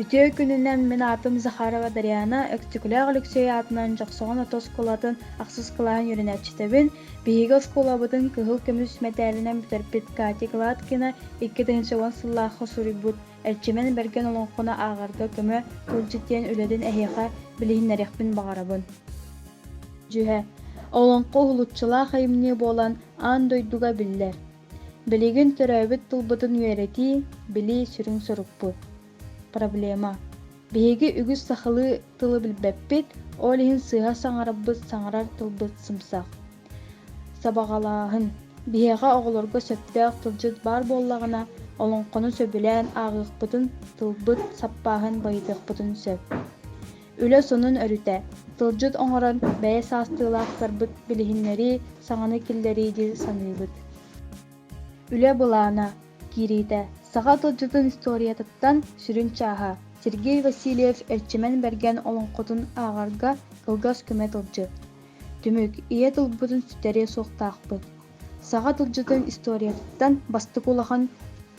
Үтүө күнүнэн мин аатым Захарова Дариана, Өксөкүлээх Өлөксөй аатынан Дьохсоҕон орто оскуолатын ахсыс кылааһын үөрэнээччитэбин. Биһиги оскуолабытын кыһыл көмүс мэтээлинэн бүтэрбит Катя Гладкина 2010 сыллаахха суруйбут Эрчимэн Бэргэн олоҥхону ааҕарга көмө тылдьыт диэн үлэтин эһиэхэ билиһиннэриэхпин баҕарабын. Дьүһэ Олоҥхо уһулуччулаах айымньы буолан аан дойдуга биллэр. Билигин төрөөбүт тылбытын үөрэтии, билии сүрүн сорукпут. Проблема. Биһиги үгүс сахалыы тылы билбэппит, ол иһин сыыһа саҥарарбыт саҥарар тылбыт сымсах. Сабаҕалааһын. Биһиэхэ оҕолорго сөптөөх тылдьыт баар буоллаҕына, олоҥхону сөбүлээн ааҕыахпытын, тылбыт саппааһын байытыахпытын сөп. Үлэ сонун өрүтэ, тылдьыт оҥорон бэйэ саастыылаахтарбыт билиһиннэрии, саҥаны киллэрии дии саныыбыт. Үлэ былаана, киириитэ, саха тылдьытын историятыттан сүрүн чааһа, Сергей Васильев Эрчимэн Бэргэн олоҥхотун ааҕарга кылгас көмө тылдьыт. Түмүк, ийэ тылбытын сүтэриэ суохтаахпыт. Саха тылдьытын историятыттан бастакы улахан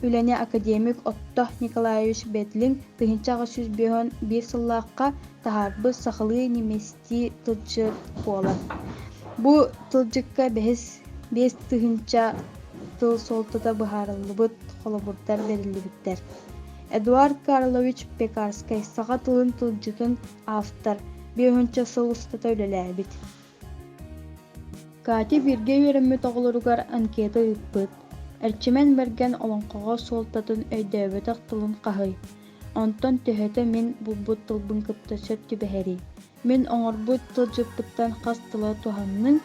үлэни академик Отто Николаевич Бетлиҥ 1851 сыллаахха таһаарбыт сахалыы немецтии тылдьыт буолар. Бу тылдьыкка бэһис 5000 тыл суолтата быһаарыллыбыт холобурдар бэриллибиттэр. Эдуард Карлович Пекарскай саха тылын тылдьытын автор, 50 сыл устата үлэлээбит. Катя бииргэ үөрэммит оҕолоругар анкета ыыппыт, Эрчимэн Бэргэн олоҥхоҕо суолтатын өйдөөбөтөх тылын хаһый, онтон төһөтө мин булбут тылбын кытта сөп түбэһэрий, мин оҥорбут тылдьыппыттан хас тыла туһанныҥ?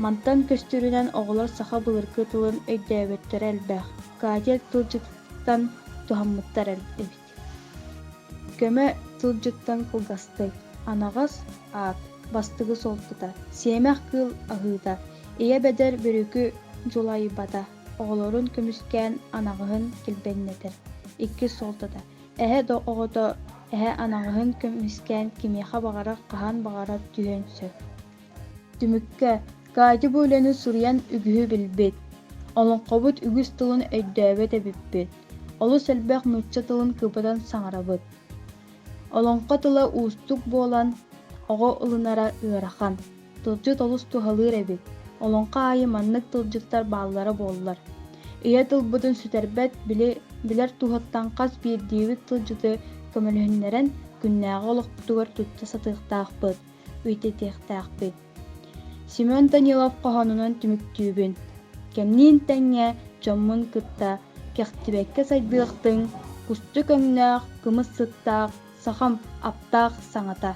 Мантан көстөрүнэн оҕолор саха былыргы тылын өйдөөбөттөрө элбэх, Катя тылдьытыттан туһаммыттар эбит. Көмө тылдьыттан кылгастык, анаҕас аат, бастакы суолтата, сиэмэх кыыл аһыыта, ийэ бэдэр бөрүкү дьулайбата, оҕолорун көмүскээн анаҕаһын килбэҥнэтэр. Иккис суолтата, эһэ да оҕото эһэ анаҕаһын көмүскээн кимиэхэ баҕарар хаһан баҕарар түһүөн сөп. Түмүккэ, Катя бу үлэни суруйан үгүһү билбит, олоҥхобут үгүс тылын өйдөөбөт эбиппит, олус элбэх нуучча тылын кыбытан саҥарабыт. Олоҥхо тыла уустук буолан, оҕо ылынара ыарахан, тылдьыт олус туһалыыр эбит, олоҥхо аайы маннык тылдьыттар бааллара буоллар. Ийэ тылбытын сүтэрбэт били билэр туһуттан хас биирдиибит тылдьыты көмөлөһүннэрэн күннээҕи олохпутугар тутта сатыахтаахпыт, үйэтитиэхтээхпит. Семен Данилов хоһоонунан түмүктүүбүн. Кэмниин тэҥҥэ дьоммун кытта кэхтибэккэ сайдыахтыҥ, кустук өҥнөөх, кымыс сыттаах, сахам аптаах саҥата.